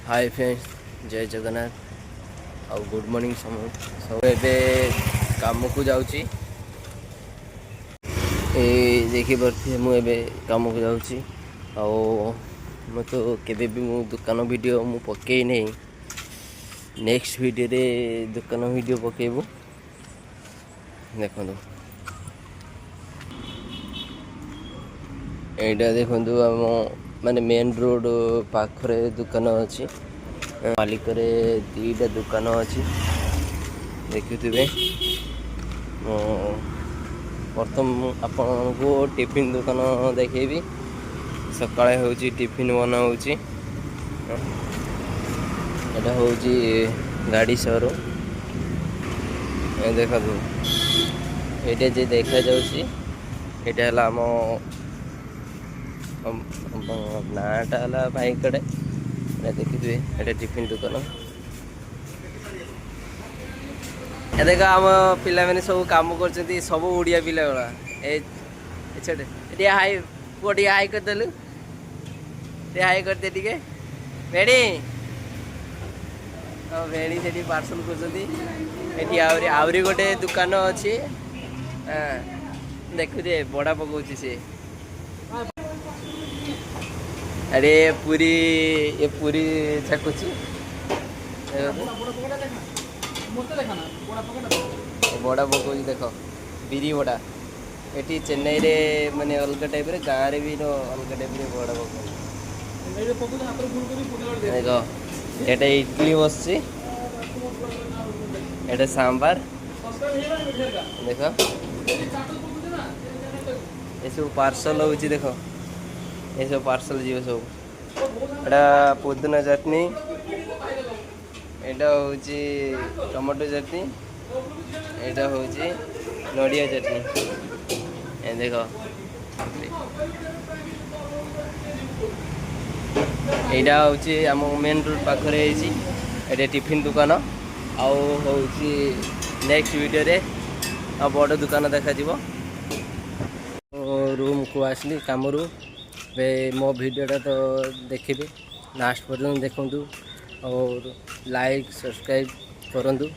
High friends, ଜୟ ଜଗନ୍ନାଥ ଆଉ good morning ସବୁ। ଏବେ କାମକୁ ଯାଉଛି। ଏ ଦେଖିପାରୁଥିବେ, ମୁଁ ଏବେ କାମକୁ ଯାଉଛି। ଆଉ ମୁଁ ତ କେବେ ବି ମୁଁ ଦୋକାନ ଭିଡ଼ିଓ ମୁଁ ପକେଇ ନାହିଁ। ନେକ୍ସଟ ଭିଡ଼ିଓରେ ଦୋକାନ ଭିଡ଼ିଓ ପକେଇବୁ। ଦେଖନ୍ତୁ, ଏଇଟା ଦେଖନ୍ତୁ, ଆମ ମାନେ ମେନ୍ ରୋଡ଼ ପାଖରେ ଦୋକାନ ଅଛି। ମାଲିକରେ ଦୁଇଟା ଦୋକାନ ଅଛି, ଦେଖୁଥିବେ। ମୁଁ ପ୍ରଥମ ମୁଁ ଆପଣଙ୍କୁ ଟିଫିନ୍ ଦୋକାନ ଦେଖେଇବି। ସକାଳେ ହେଉଛି ଟିଫିନ୍ ବନା ହେଉଛି। ଏଇଟା ହେଉଛି ଗାଡ଼ି ସୋରୁମ୍। ଏ ଦେଖନ୍ତୁ, ଏଇଟା ଯେ ଦେଖାଯାଉଛି, ଏଇଟା ହେଲା ଆମ ନାଁଟା ହେଲା ଭାଇକଡ଼େ। ଏଇଟା ଦେଖିଥିବେ, ଏଇଟା ଟିଫିନ୍ ଦୋକାନ। ଏ ଦେଖ, ଆମ ପିଲାମାନେ ସବୁ କାମ କରୁଛନ୍ତି, ସବୁ ଓଡ଼ିଆ ପିଲା ଗୁଡ଼ା। ଏ ଛୋଟ ଟିକେ ହାଇ, ପୁଅ, ଟିକେ ହାଇ କରିଦେଲୁ, ଟିକେ ହାଇ କରିଦେ ଟିକେ। ଭେଣି, ହଁ, ଭେଣି ସେଠି ପାର୍ସଲ କରୁଛନ୍ତି। ଏଠି ଆହୁରି ଆହୁରି ଗୋଟେ ଦୋକାନ ଅଛି। ହଁ, ଦେଖୁଥିବେ, ବଡ଼ା ପକଉଛି ସେ। ଆରେ ପୁରୀ, ଏ ପୁରୀ ଛାକୁଛି। ବଡ଼ା ପକଉଛି ଦେଖ, ବିରି ବଡ଼ା। ଏଠି ଚେନ୍ନାଇରେ ମାନେ ଅଲଗା ଟାଇପ୍ରେ, ଗାଁରେ ବି ଅଲଗା ଟାଇପ୍ରେ ବଡ଼ା ପକଉଛି। ଦେଖ, ଏଟା ଇଡଲି ବସଛି, ଏଟା ସାମ୍ବାର। ଦେଖ, ଏସବୁ ପାର୍ସଲ ହେଉଛି। ଦେଖ, ଏସବୁ ପାର୍ସଲ ଯିବ ସବୁ। ଏଟା ପୁଦିନା ଚଟନି, ଏଇଟା ହେଉଛି ଟମାଟୋ ଚଟନି, ଏଇଟା ହେଉଛି ନଡ଼ିଆ ଚଟନି। ଏ ଦେଖ, ଏଇଟା ହେଉଛି ଆମ ମେନ୍ ରୋଡ଼ ପାଖରେ ହେଇଛି ଏଇଟା ଟିଫିନ୍ ଦୋକାନ। ଆଉ ହେଉଛି ନେକ୍ସଟ ଭିଡ଼ିଓରେ ଆଉ ବଡ଼ ଦୋକାନ ଦେଖାଯିବ। ରୁମ୍କୁ ଆସିଲି କାମରୁ। ଏବେ ମୋ ଭିଡ଼ିଓଟା ତ ଦେଖିବେ, ଲାଷ୍ଟ ପର୍ଯ୍ୟନ୍ତ ଦେଖନ୍ତୁ ଆଉ ଲାଇକ୍ ସବସ୍କ୍ରାଇବ୍ କରନ୍ତୁ।